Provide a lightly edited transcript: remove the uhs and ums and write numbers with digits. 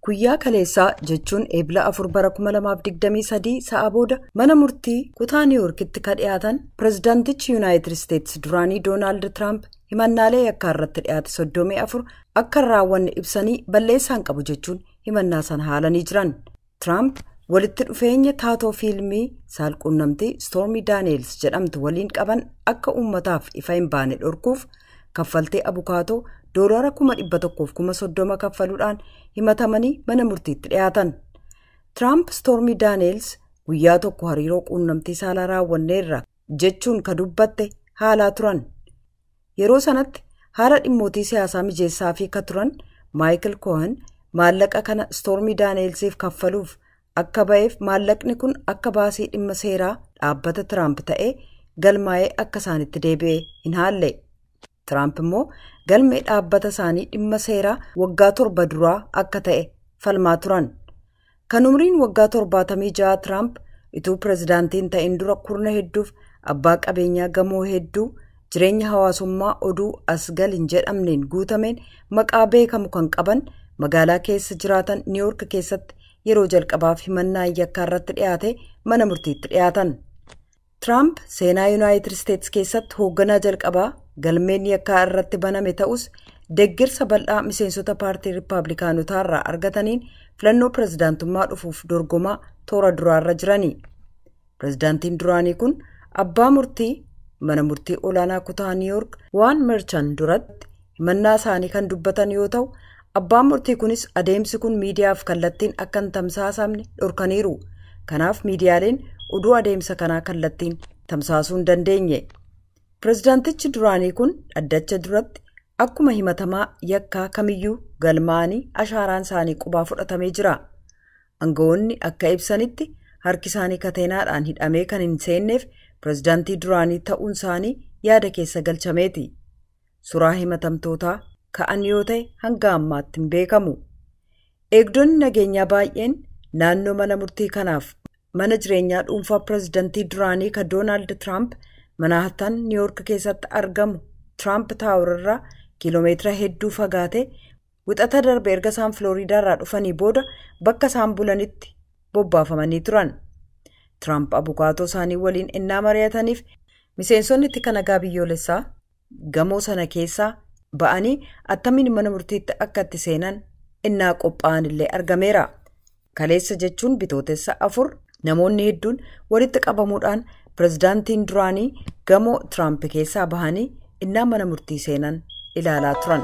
Guyyaa kaleessaa jechuun Eebila 4 bara 2023 sa'a booda mana murtii kutaa Niiwuorkitti ka dhiyaatan pirezidaantichi Yuunaayitid Isteetsi duraanii Doonaald Tiraamp himannaalee yakkaa irratti dhiyaate 34 akka hin raawwanne ibsanii balleessaan qabu jechuun himannaa sana haalanii jiran. Tiraamp walitti dhufeenya taatoo fiilmii saalquunnamtii Stoormii Daaneels jedhamtu waliin qaban akka uummataaf ifa hin baane dhorkuuf kaffaltee abukaatoo doolaara 130,000 kaffaluudhaan himatamanii mana murtiitti dhiyaatan. Tiraamp Stoormii Daaneels guyyaa tokko hariiroo quunnamtii saalaa raawwanneerra jechuun ka dubbatte haalaa turan. Yeroo sanatti haala dhimmootii siyaasaa mijeessaa fi ka turan Maayikil Kohan maallaqa kana Stoormii Daaneelsiif kaffaluuf akka ba'eef maallaqni kun akka baasii dhimma seeraa dhaabbata Tiraamp ta'ee galmaa'ee akka isaanitti deebi'e hin haalle. Tiraamp immoo galmee dhaabbata isaanii dhimma seeraa waggaa 7 duraa akka ta'e falmaa turan. Kan umriin waggaa 76 Tiraamp utuu pirezidaantiin ta'in dura kurna hedduuf abbaa qabeenyaa gamoo hedduu jireenya hawaasummaa oduu as gal hin jedhamneen guutameen maqaa beekamu kan qaban magaalaa keessa jiraatan Niiwuork keessatti yeroo jalqabaaf himannaa yakkaa irratti dhiyaate mana murtiitti dhiyaatan. Tiraamp seenaa Yuunaayitid Isteetsi keessatti hoogganaa jalqabaa galmeen yakkaa irratti baname ta'us deeggarsa bal'aa miseensota paartii Riippaabilikaanotaa irraa argataniin filannoo pirezidaantummaa dhufuuf dorgomaa toora duraarra jirani. Pirezidaantiin duraanii kun abbaa murtii mana murtii olaanaa kutaa Niiwuork waan Merchan duratti himannaa isaanii kan dubbatan yoo ta'u, abbaan murtii kunis adeemsi kun miidiyaaf kallattiin akka hin tamsaasamne dhorkaniiru. Kanaaf miidiyaaleen oduu adeemsa kanaa kallattiin tamsaasuu hin dandeenye. Pirezidaantichi duraanii kun dhaddacha duratti akkuma himatamaa yakkaa kamiyyuu galmaa'anii ashaaraan isaanii qubaa fudhatamee jira. Aangawoonni akka ibsanitti harki isaanii kateenaadhaan hidhamee kan hin seenneef pirezidaantii duraanii ta'uun isaanii yaada keessa galchameeti. Suuraa himatamtootaa ka'an yoo ta'e hanga ammaatti hin beekamu. Eegdonni nageenyaa baay'een naannoo mana murtii kanaaf mana jireenyaa dhuunfaa pirezidaantii duraanii ka Doonaald Tiraamp Manhattan Niiwuork keessatti argamu Tiraamp Taawur irraa kiiloomeetira hedduu fagaate wixata darbe erga isaan Filooriidaarraa dhufanii booda bakka isaan bulanitti bobbaafamanii turan. Tiraamp abukaatoo isaanii waliin ennaa mari'ataniif miseensonni itti nagaa biyyoolessaa gamoo sana keessaa ba'anii attamiin mana murtiitti akka itti seenan ennaa qophaa'an illee argameera. Kaleessa jechuun bitootessa 4 namoonni hedduun walitti qabamuudhaan pirezidaantiin duraanii gamoo Tiraamp keessaa bahanii innaa mana murtii seenan ilaalaa turan.